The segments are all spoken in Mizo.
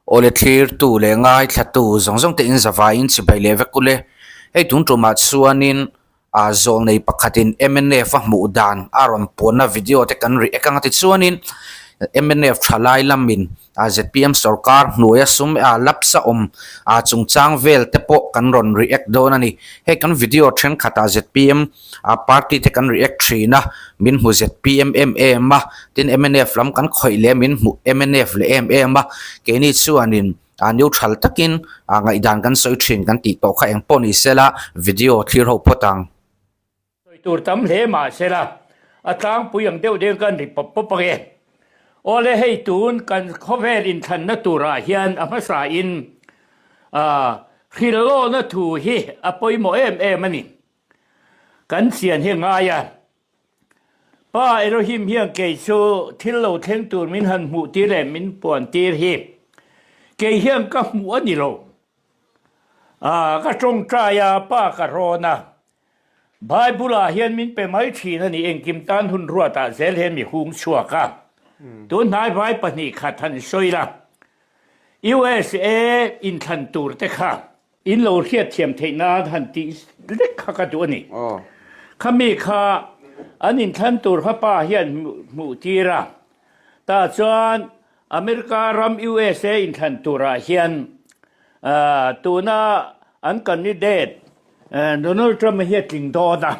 Awle thlirtu leh ngaithlatu zawng zawng te in zavaiin chibai leh vek ule. Hei tun tumah chuanin ah zawlnei pakhatin mnf a hmuh dan a rawn puanna video te kan react anga tichuanin mnf thalai lamin ah zpm sorkar hnuaia sum ah lapse a awm ah chungchang vel te pawh kan rawn react dawn a ni. Hei kan video thenkhatah zpm a party te kan react thin a, min hmu zpm em em a, tin mnf lam kan khawih leh min hmu mnf leh em em a, keini chuanin a neutral takin a ngaihdan kan sawi thin kan tih tawh kha eng pawh ni sela video thlir ho phawt ang. Sawi tur tam hle mah sela a tlangpui ang deuh deuhin kan ri pawp pawp ang e. Awle hei tun kan khawvel inthlanna turah hian a hmasa in hrilhlawhna thu hi a pawimawh em em a ni. Kan chian hi ngai a. Pa Elohim hian kei chu thil lo thleng tur min han hmuh tir leh min puan tir hi kei hian ka hmuh a ni lo. Ah, ka tawngtai a, Pa ka rawn a. Bible ah hian min pe mai thin a ni, engkim tan hun ruatah zel hian mi hung chhuak a. Tun hnai vai 2 khat han sawi la, USA inthlan tur te kha In lo hriatthiam theih nan han tih lek kha ka duh a ni. Khami kha an inthlan tur kha pa hian hmuh tir a, tah chuan America ram USA inthlan turah hian tuna an candidate Donald Trump a hi a tling dawn a,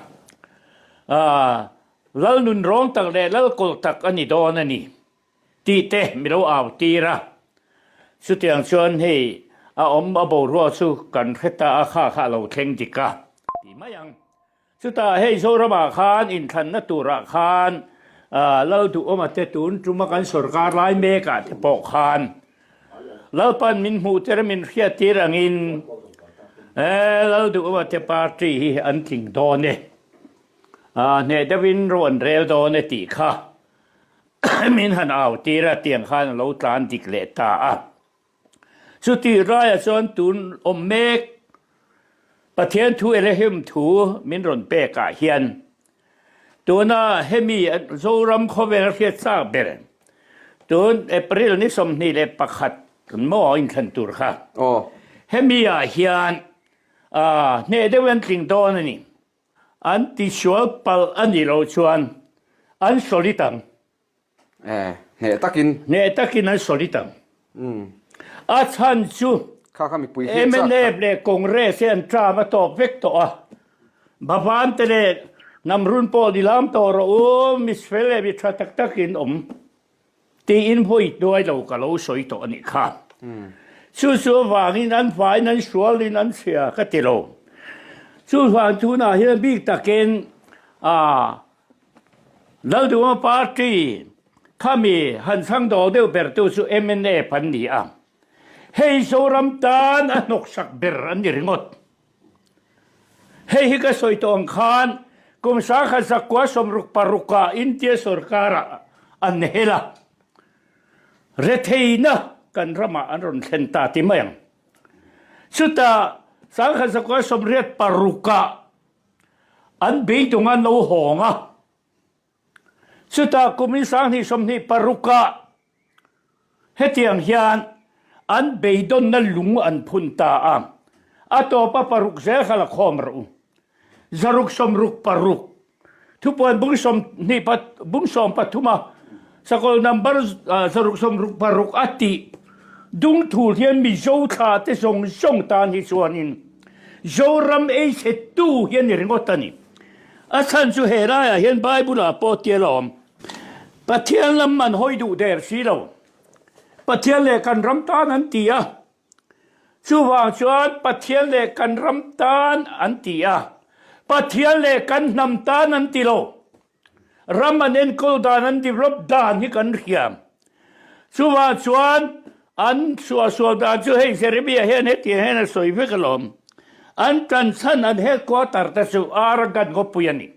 lal nunrawng tak leh lal kawlh tak a ni dawn a ni. Tih te mi lo au tir a, chutiang chuan hei a awm a boruak chu kan hre ta a, kha kha a lo thleng dik a ti mai ang. Chutah hei Zoramah khan inthlanna turah khan Lalduhawma te tun tuma kan sorkar lai mekah te pawh khan Lalpan min hmuh tir a min hriat tir angin Lalduhawma te party hi an tling dawn e, hneh deuhin ro an rel dawn e tih kha Min han au tir a, tiang khan a lo tlan dik leh ta a. Chutih raiah chuan tun awm mek Pathian thu Elohim thu min rawn pekah hian tuna hemi Zoram khawvel hriat chak ber tun April ni 21 maw inthlan tur kha hemi ah hian hneh deuh an tling dawn a ni. An tisual palh a nih loh chuan an solid ang. Eh, hneh takin. Hneh takin an solid ang. A chhan chu Kha kha mipui hriat chak. Mnf leh Congress hi an term a tawp vek tawh a. Bhavan te leh Namrun pawh ni lam tawh rawh u, misfel leh mi tha tak takin awm. Tiin vawi hnuai lo ka lo sawi tawh a nih kha. Chu chu avangin an vaiin an sualin an chhia ka ti lo. Chuvang tunah hian bik takin Lalduhawma party khami han chhang dawl deuh bertu chu mnf an ni a. Hei Zoram tan a hnawksak ber an ni ringawt. Hei hi ka sawi tawh ang khan kum 1966 ah India sorkarah an hel a, retheihna kan ramah an rawn thlen ta ti mai ang. Chutah 1986 ah an beidawng an lo hawng a, chutah kum 2026 ah Hetiang hian an beidawnna lung an phun ta a, a tawpa paruk zel kha la khawm rawh u. 666 Thupuan bung sawmhnih bung sawm pathuma sakawlh number 666 a tih dung thul hian Mizo thla te zawng zawng tan hi chuanin Zoram ei chhetu hi a ni ringawt a ni. A chhan chu he laiah hian Bible-ah pawh tia la awm. Pathian lam an hawi duh der si lo. Pathian leh kan ram tan an ti a. Chuvang chuan Pathian leh kan ram tan an ti a. Pathian leh kan hnam tan an ti lo. Ram an enkawl dan, an develop dan hi kan hria. Chuvang chuan an suahsual dan chu hei Jeremiah hian hetiang hian a sawi vek alawm. An tanchhan an headquarter te chu Arakan khawpui a ni.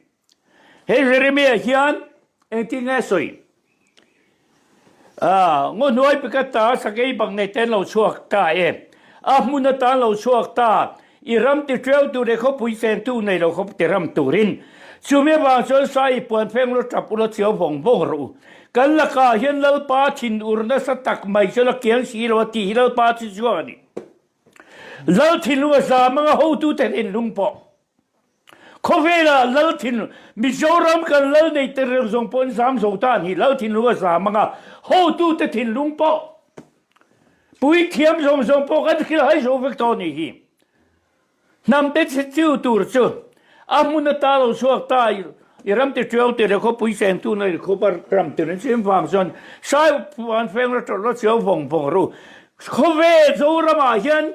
Hei Jeremiah hian engtin nge a sawi? Ngaw hnuai pakhat ta sakei bang nei te an lo chhuak ta e. A hmun atan lo chhuak ta. I ram ti ṭeu tur leh khawpui chengtu nei lo khawp ti ram turin. Chumi avang chuan Sai i puan feng lo ṭap ula chiau vawng vawng rawh u. Kan lakah hian Lalpa thinur nasa tak mai chu la kiang si lo a tih hi Lalpa chu chuang a ni. Lal thinlung a zam anga hotute thinlung pawh khawvelah Lal thinlung Mizoram kan Lal nei te reng zawng pawh an zam zo ta a ni. Lal thinlung a zam anga hotute thinlung pawh puithiam zawng zawng pawh kan hrilhai zo vek tawh a nih hi. Hnam te chhiu tur chu a hmun ata lo chhuak ta i ram ti ṭiau ti leh khawpui chengtu na i khup a ram ti rin chim vang chuan sai puan feng la ṭawlh la chiau vawng vawng ru. Khawvel Zoramah hian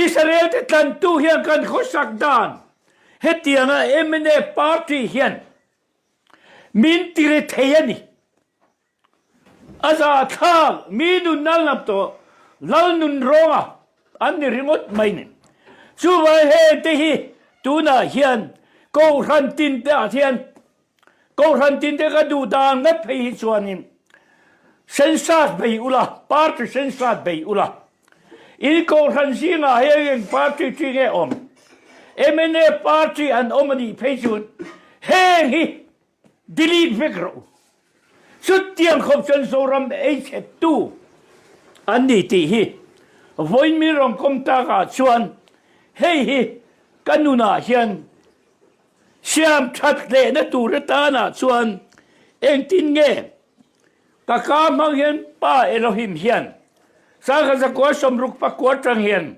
Israel te tlantu hian kan khawsak dan hetianga mnf party hian min ti ri thei a ni. A zahthlak mi nunna lam tawh Lal Nunrawnga an ni ringawt mai ni. Chuvai heng te hi tunah hian Kohhran tin te ah hian Kohhran tin te ka duh dan ngat phei hi chuanin sensat bei ula, party sensat bei ula. In Kohhran zingah hian eng party chi nge awm? Mnf party an awm a nih phei chuan heng hi Delete vek rawh u. Chutiang khawp chuan Zoram ei chhettu an ni tih hi vawiin min rawn kawm takah chuan hei hi ka nunah hian siam that lehna tur atanah chuan engtin nge ka ka hmang hian Pa Elohim hian sangha zakua 60 pakua tang hian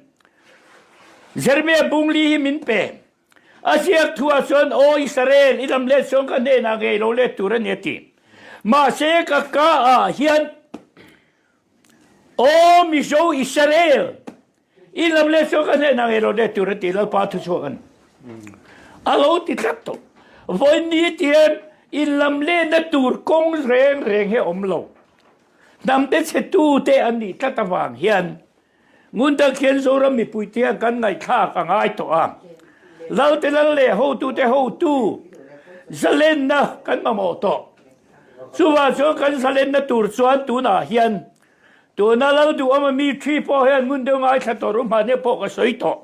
Jeremiah bungli hi min pe. A ziak thuah chuan, Aw Israel, i lam let chuan ka hnenah ngei lo let tur a ni a ti. Mahse ka ka ah hian, Aw Mizo Israel, i lam let chuan ka hnenah ngei lo let tur a ti, Lalpa thuchhuak a ni. A lo ti tlat tawh. Vawiin tihian in lam letna tur kawng reng reng hi a awm lo. Hnamte chhetute an nih tlat avang hian Ngun tak hian Zoram mipuite hian kan ngaihthlak a ngai tawh a. Lalte lal leh hotute hotu zalenna kan mamawh tawh. Chuvang chuan kan zalenna tur chuan tunah hian tuna lal duhawma mi thi pawh hian ngun deuh ngaithla tawh ru hmahne pawh ka sawi tawh.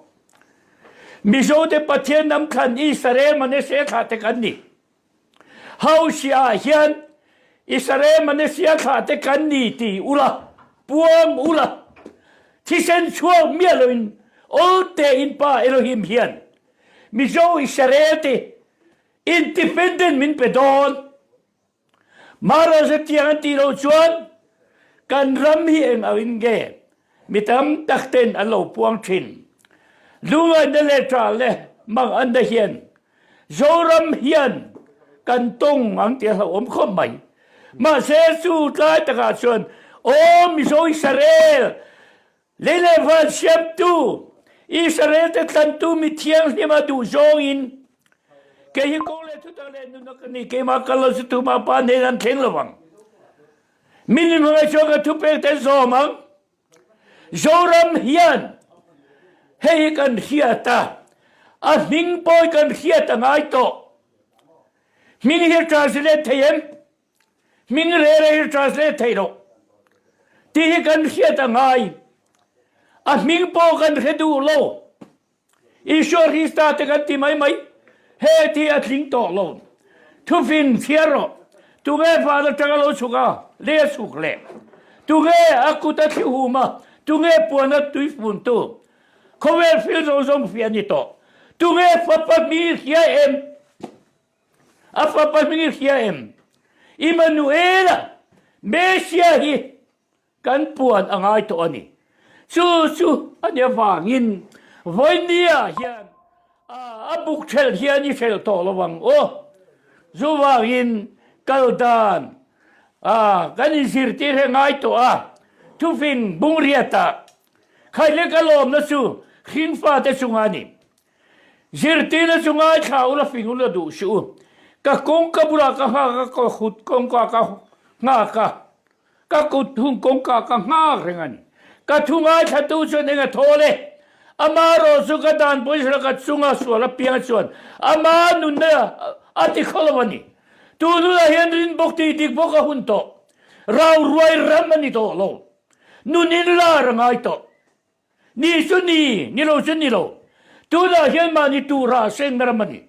Mizote Pathian hnam thlan Israel Manese thlah te kan ni. Hausiah hian Israel Manesia thlah te kan ni ti ula, puang ula, thisen chhuak miah loin awl tein Pa Elohim hian Mizo Israel te independent min pe dawn. Maharaja tiang an tih loh chuan kan ram hi eng angin nge Mi tam tak ten an lo puang thin. Lungaina leh ṭah leh manganna hian Zoram hian kan tawng ang tih a hlauhawm khawp mai. Mahse chu tlai takah chuan Aw Mizo Israel, lei leh van siamtu, Israel te tlantu mi thianghlima duh zawngin kei hi kawng leh thutak leh nunna ka ni, keimah kal lo chu tumah pa hnen an thleng lo vang. Min inhmangaih chuan ka thupek te zawm ang. Zoram hian hei hi kan hriat a, a hming pawi kan hriat a ngai tawh. Hming hi translate thei em? Hming rere hi translate thei loh. Tih hi kan hriat a ngai. A hming pawh kan hre duh lo. Isua Krista te kan ti mai mai, he thi a tling tawh lo. Thufing chhiar rawh, tunge van atanga lo chhuk a, lei a chhuk leh? Tunge a kut a thli hum a, tunge puan a tui fun tu? Khawvel thil zawng zawng fiah a ni tawh. Tunge fapa hming i hria em? A fapa hming i hria em? Immanuela, Messiah hi Kan puan a ngai tawh a ni. Chu chu a ni avangin vawinia hian a buk ṭhelh hian i hrelh tawh lo ang aw. Chuvangin kal dan kan inzirtir hi a ngai tawh a, thufing bungriatah khaile ka lawmna chu hringfate chunga a ni. Zirtirna chu ngaithla ula fing ula duh suh u. Ka kawngka bulah ka nghak a, ka kut kawngka ka nghak a, ka kut hung kawngka ka nghak reng a ni. Ka thu ngaithlatu chuan eng a thawl e? Ama rawh chu ka dan pawisa ka chunga sual apiang chuan ama nunna a ti khaw lo a ni. Tun hunah hian rin bawk tih dik bawk a hun tawh. Rau ruai ram a ni tawh lo. Nun in lar a ngai tawh. Ni chu ni, ni lo chu ni lo. Tunah hian mahni tura seng na ram a ni.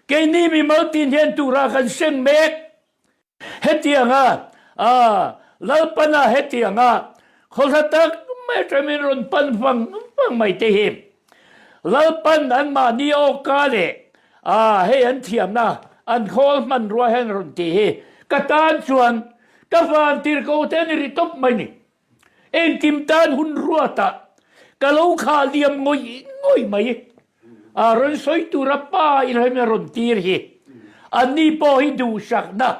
Keini mimal tin hian tura kan seng mek. Hetianga a Lalpana hetianga khawhla tak mai atangin rawn pan vang vang mai te hi Lalpan anmahni awka leh a hei an thiamna an khawl hmanrua hian rawn tih hi ka tan chuan ka vantirhko te an ri tawp mai ni. Engkim tan hun ruatah ka lo khah liam ngawih ngawih mai. A rawn sawi tura pa Ibrahim a rawn tir hi anni pawh hi duhsakna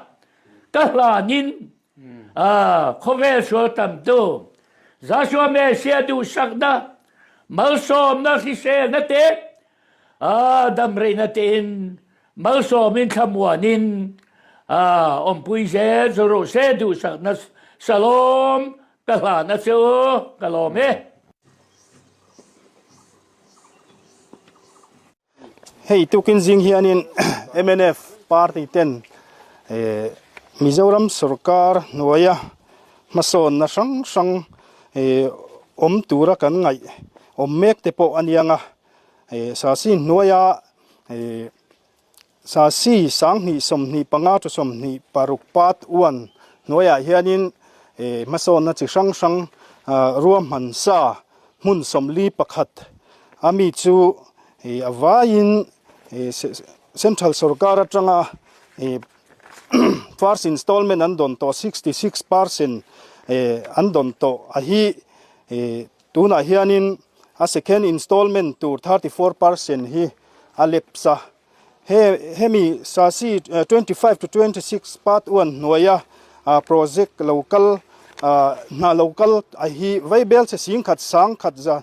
ka hlanin khawvel sual tamtu Joshua Messiah duhsakna malsawmna hriselna te damreihna tein malsawmin thlamuanin awmpui zel chu rawh se duhsakna Shalom ka hlan a che u ka lawm e. Hei tukin zing hianin mnf party ten Mizoram sorkar hnuaia hmasawnna hrang hrang awm tura kan ngaih awm mek te pawh a niang a. Sasi hnuaia Sasi 2025 to 26 part 1 hnuaiah hianin hmasawnna chi hrang hrang ruahman sa hmun 41 a mi chu a vaiin Central sorkar atanga first installment an dawn tawh 66% an dawn tawh a hi Tunah hianin a second installment tur 34% hi a lapse a. He hemi Sasi 25 to 26 part 1 hnuaia project lo kal hna lo kal a hi vaibel che singkhat sangkhat za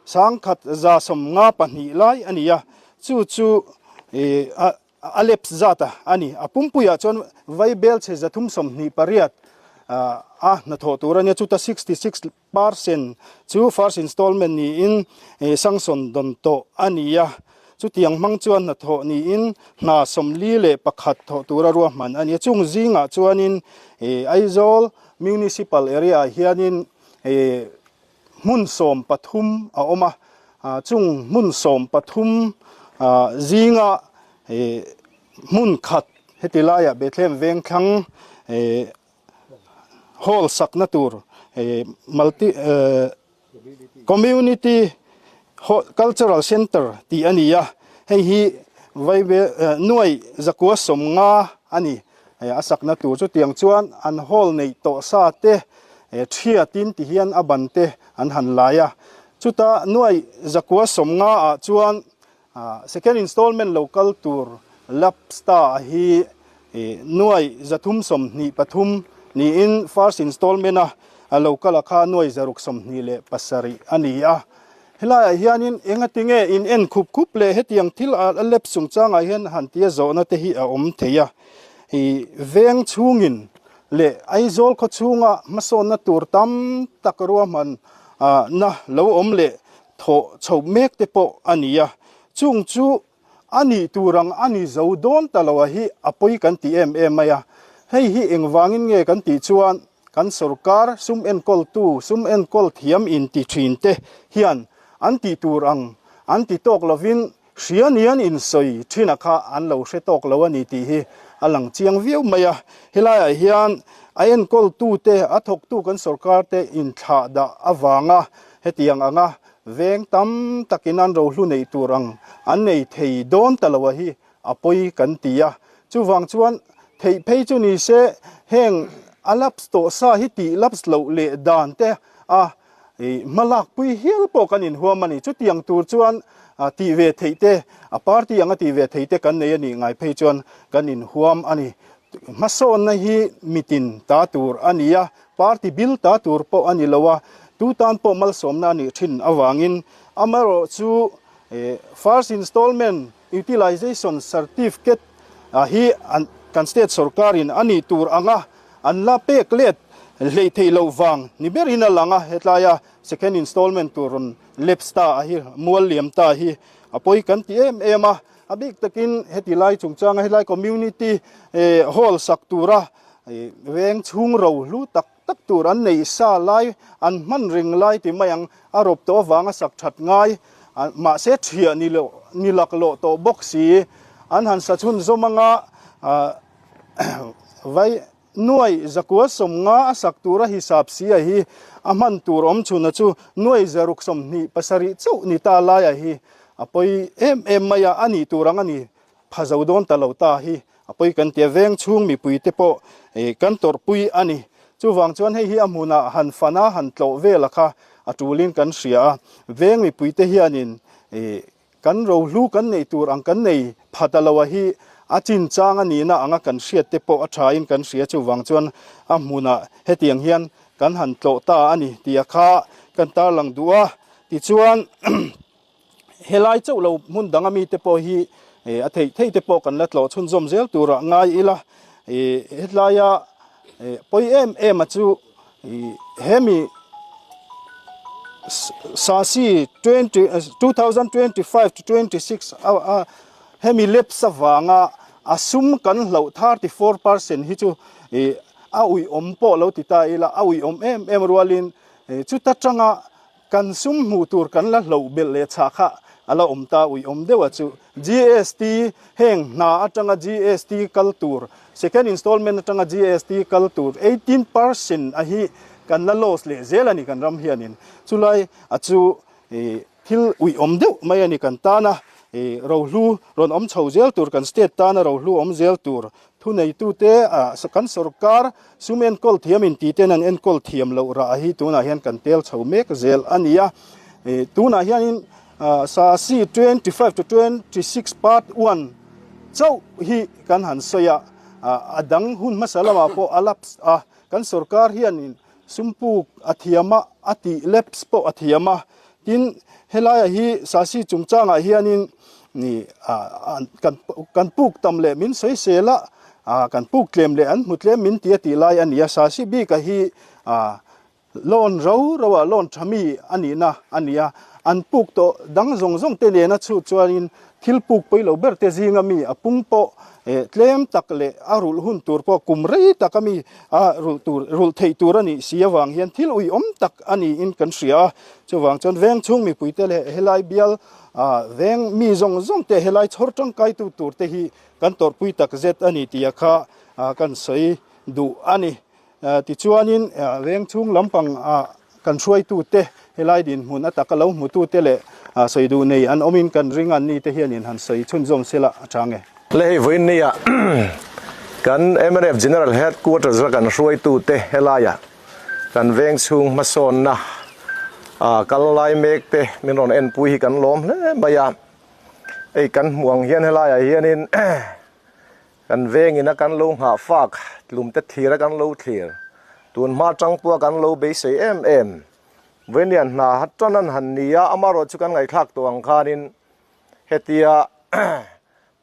sangkhat 152 lai a ni a. Chu chu a lapse zat a ni. A pumpuiah chuan vaibel che 328 a hnathawh tur a nia. Chuta 66 Parsen chu first installment niin sanction dawn tawh a ni a, chutiang hmang chuan hnathawh niin hna 41 thawh tura ruahman a ni a. Chung zingah chuanin Aizawl Municipal area ah hianin hmun 13 a awm a, chung hmun 13 zinga hmun khat heti laiah Bethlehem Vengthlang hall sakna tur multi community cultural center tih a ni a, hei hi vaive nuai zakua 50 a ni a sakna tur chutiang chuan an hall neih tawh sa te thiatin ti hian a ban te an han lai a, chuta nuai zakua 50 ah chuan Second installment lo kal tur Lapsta hi nuai 323 niin first installment a lo kal a kha nuai 627 a ni a. Helaiah hianin engatinge in en khup khup leh hetiang thil a lep chungchangah hian han tia zawhna te hi a awm thei a. Veng chhungin leh Aizawl khaw chhunga hmasawnna tur tam tak ruahman na lo awm leh thawh chhoh mek te pawh a ni a, chung chu a nih tur ang a ni zo dawn ta lo a hi a pawi kan ti em em mai a. Hei hi engvangin nge kan tih chuan kan sorkar sum enkawltu, sum enkawl thiam inti thin te hian an tih tur ang an ti tawk lovin Hria ni an insawi thin a kha an lo hre tawk lo a ni tih hi a lang chiang viau mai a. Helaiah hian a enkawltute, a thawktu kan sorkar te inthlah dah avanga hetiang anga veng tam takin an rohlu neih tur ang an nei thei dawn ta lo a hi a pawi kan ti a. Chuvang chuan theih phei chu ni se heng a lapse tawh sa hi tih lapse loh leh dan te a Hma lakpui hial pawh kan inhuam a ni. Chutiang tur chuan tih ve theih te, a party anga tih ve theih te kan nei a nih ngai phei chuan kan inhuam a ni. Hmasawnna hi mitin ta tur a ni a, party bil ta tur pawh a ni lo a, tu tan pawh malsawmna a nih thin avangin amaherawh chu first installment utilization certificate hi kan state sorkarin a nih tur anga An la pek let hleih theih loh vang ni berin a lang a, hetlaia second installment tur rawn lapse ta a hi, mual liam ta hi a pawi kan ti em em a. A bik takin heti lai chungchanga helai community hall sak tura veng chhung ro hlu tak tak tur an neih sa lai, an hman reng lai ti mai ang, a rawp tawh avanga sak that ngai, mahse thiah ni loh ni laklawh tawh bawk si, an han sa chhunzawm anga. Vai nuai 950 a sak tura hisap si a hi a hman tur awm chhuna chu nuai 627 chauh ni ta laia hi a pawi em em mai a, a nih tur ang a ni pha zo dawn ta lo ta hi a pawi kan tia veng chhung mipui te pawh kan tawrhpui a ni. Chuvang chuan hei hi a hmunah han fan a, han tlawh vel a kha a tulin kan hria a, veng mipui te hianin Kan rohlu kan neih tur ang kan nei pha ta lo a hi a chinchang a nihna anga kan hriat te pawh a thain kan hria chuvang chuan a hmunah hetiang hian kan han tlawh ta a ni tih a kha kan tarlang duh a. Tichuan helai chauh lo hmun dang ami te pawh hi a theih theih te pawh kan la tlawh chhunzawm zel turah ngai ila hetlaia pawi em em a chu Hemi Sasi 2025 to 26 a hemi lapse avanga a sum kan hloh 34% hi chu a uiawm pawh lo ti ta ila a uiawm em em rualin chuta tanga Kan sum hmuh tur kan la hloh belh leh chhah kha a la awm ta uiawm deuh a chu. GST heng hna atanga GST kal tur, second installment atanga GST kal tur 18% a hi kan la loss leh zel a ni kan ram hianin. Chulai a chu thil uiawm deuh mai a ni kan tana rohlu rawn awm chho zel tur, kan state tana rohlu awm zel tur Thuneitute kan sorkar sum enkawl thiam intiten an enkawl thiam loh rah hi tunah hian kan tel chho mek zel a ni a. Tunah hianin SASCI 25 to 26 part 1 chauh hi kan han sawi a, a dang hun hmasa lamah pawh a lapse a, kan sorkar hianin Sum puk a thiam a, a tih lapse pawh a thiam a. Tin, helaiah hi Sasi chungchangah hianin kan puk tam leh min sawisel a, kan puk tlem leh an hmu tlem min ti a tih lai a ni a. Sasi bika hi loan ro roa loan tha mi a nihna a ni a. An puk tawh dang zawng zawng te nena chhut chuanin Thil puk pawi lo ber te zinga mi a pung pawh tlem tak leh a rulh hun tur pawh kum rei taka mi a rulh tur rulh theih tur a nih si avang hian thil uiawm tak a niin kan hria a. Chuvang chuan veng chhung mipuite leh helai bial veng mi zawng zawng te helai chhawr tangkaitu tur te hi kan tawrhpui tak zet a ni tih a kha kan sawi duh a ni. Tichuanin veng chhung lampang kan hruaitute helai dinhmun a taka lo hmutute leh sawi duh nei an awmin kan ring a nite hianin han sawi chhunzawm sela a chang e. Le hei vawiin nia kan mnf General Headquarters a kan hruaitute helaia kan veng chhung hmasawnna kal lai mek te min rawn enpui hi kan lawm hle mai a, hei kan hmuh ang hian helaiah hianin Kan vengin a kan lo nghah fak, tlumte thlir a kan lo thlir, tun hma tang pawh a kan lo beisei em em. Vawiin hna hat tan an han ni a, amaherawh chu kan ngaihthlak tawh ang khanin hetia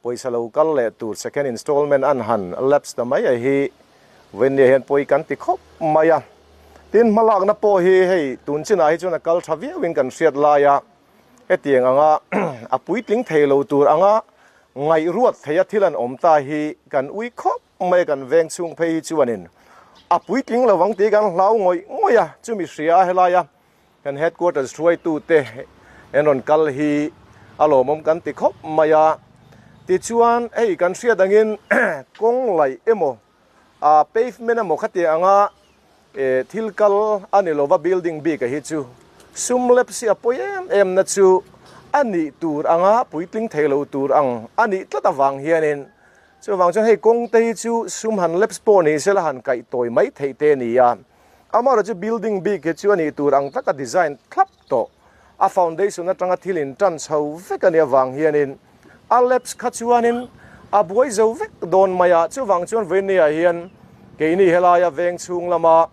pawisa lo kal leh tur second installment an han lapse ta mai a hi vawiin hian pawi kan ti khawp mai a. Tin, hmalakna pawh hi hei tun chinah hi chuan a kal tha viauin kan hriat lai a, Hetiang anga a puitling thei lo tur anga ngaihruat theia thil an awm ta hi kan ui khawp mai a, kan veng chhung phei hi chuanin a puitling lo ang tih kan hlau ngawih ngawih a, chumi hria a helaia kan headquarters hruaitute an rawn kal hi a lawmawm kan ti khawp mai a. Tichuan hei kan hriat angin kawng laih emaw a pavement emaw khatiang anga thil kal a ni lova building bik a hi chu sum lapse hi a pawi em em na chu a nih tur anga puitling thei lo tur ang a nih tlat avang hianin chuvang chuan hei kawng te hi chu sum han lapse pawh ni sela han kaih tawi mai theih te a ni a, amaherawhchu building bik hi chu a nih tur ang taka design thlap tawh a foundation atanga thil in tan chho vek a nih avang hianin a lapse kha chuanin a buai zo vek dawn mai a, chuvang chuan vawinia hian keini helaia veng chhung lama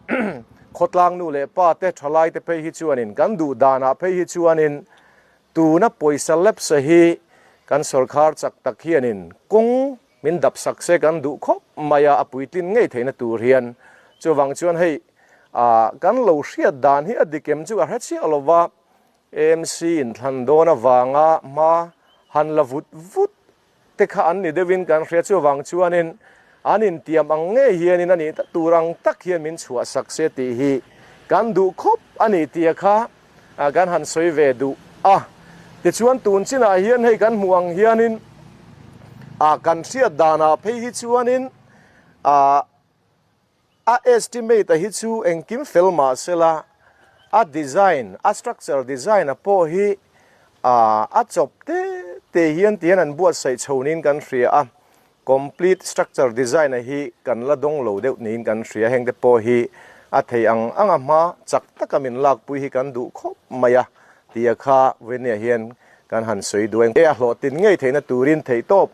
khawtlang nu leh pa te thalai te phei hi chuanin kan duh danah phei hi chuanin tuna pawisa lapse hi kan sawrkhar chak tak hianin kawng min dap sak se kan duh khawp mai a, a puitlin ngei theihna tur hian chuvang chuan hei ah kan lo hriat dan hi a dik em chu ka hre chiah lo va, AMC inthlan dawn avanga hma han la vut vut te kha an ni deuhin kan hria chuvang chuanin an intiam ang ngei hianin a nih tur ang tak hian min chhuah sak se tih hi kan duh khawp a ni tia kha kan han sawi ve duh a. Tichuan tun chinah hian hei kan hmuh ang hianin kan hriat danah phei hi chuanin. A estimate a hi chu engkim fel mah sela, a design, a structure design a pawh hi a chawp te te hian ti hian an buatsaih chho niin kan hria a, complete structure design a hi kan la dawng lo deuh niin kan hria, heng te pawh hi a thei ang ang a hma chak taka min lakpui hi kan duh khawp mai a tia kha Venia hian kan han sawi duh a, a hlawhtlin ngei theihna turin theihtawp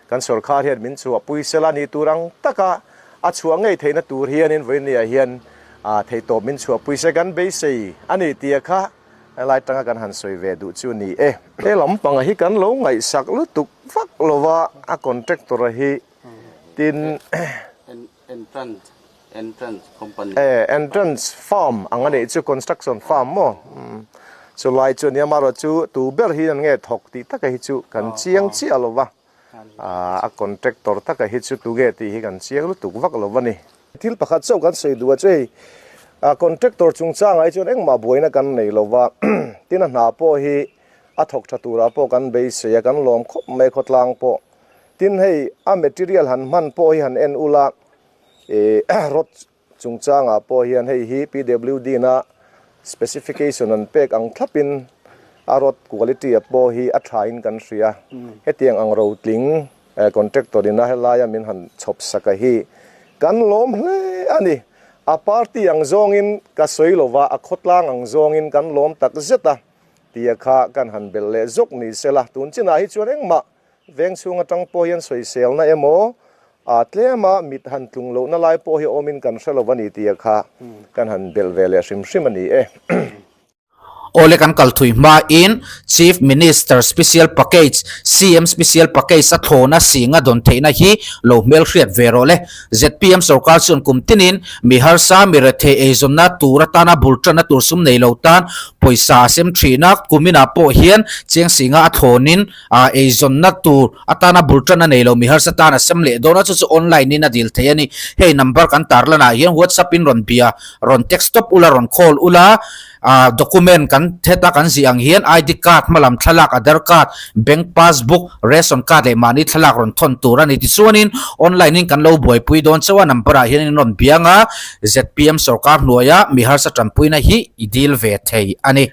Kan sawrkar hian min chhuahpui sela ni tur ang taka a chhuah ngei theihna tur hianin vawinia hian theihtawp min chhuahpui se kan beisei a ni tia kha helai tanga kan han sawi ve duh chu ni e. He lampanga hi kan lo ngaihsak lutuk vak lova a contractor a hi tin Entrance entrance company. E entrance farm ang a nih chu construction farm maw chu lai chu ania amaherawh chu tu ber hi an nge thawk tih taka hi chu kan chiang chiah lo va a contractor taka hi chu tu nge tih hi kan chiang lutuk vak lo va ni. Thil pakhat chauh kan sawi duh a chu hei contractor chungchangah hi chuan engmah buaina kan nei lo va tin a hna pawh hi a thawk tha turah pawh kan beisei a kan lawm khawp mai khawtlang pawh. Tin hei a material han hman pawh hi han en ula ih rod chungchangah pawh hian hei hi PWD na specification an pek ang thlapin a rod quality a pawh hi a thain kan hria. Hetiang ang rotling contractor ina helaia min han chhawp sak a hi kan lawm hle a ni. A party ang zawngin ka sawi lova a khawtlang ang zawngin kan lawm tak zet a tia kha kan han belh leh zawk ni sela tun chinah hi chuan engmah Veng chhung atang pawh hian sawiselna emaw, aa tlema mit han tlung lohna lai pawh hi awmin kan hre lo a ni tia kha kan han belh ve leh hrim hrim a ni e. Awle kan kal thui hmain Chief Minister Special Package, CM Special Package, a thlawna singa dawn theihna hi lo hmelhriat ve rawh le. Zpm sorkar chuan kum tinin mi harsa, mi rethei eizawnna tur atana bul tanna tur sum nei lo tan pawisa a sem thin a, kuminah pawh hian cheng singa a thlawnin Ah eizawnna tur atana bul tan a nei lo mi harsa tan a sem leh dawn a chu chu online in a dil thei a ni. Hei number kan tarlan ah hian whatsapp in rawn bia rawn text tawp ula rawn call ula ah document kan heta kan zih ang hian ID card hmalam thlalak Aadhar card bank passbook ration card leh mahni thlalak rawn thawn tur a ni. Tichuanin online in kan lo buaipui dawn chauh a number ah hian in rawn biang a zpm sorkar hnuaia mi harsa tanpuina hi i dil ve thei a ni.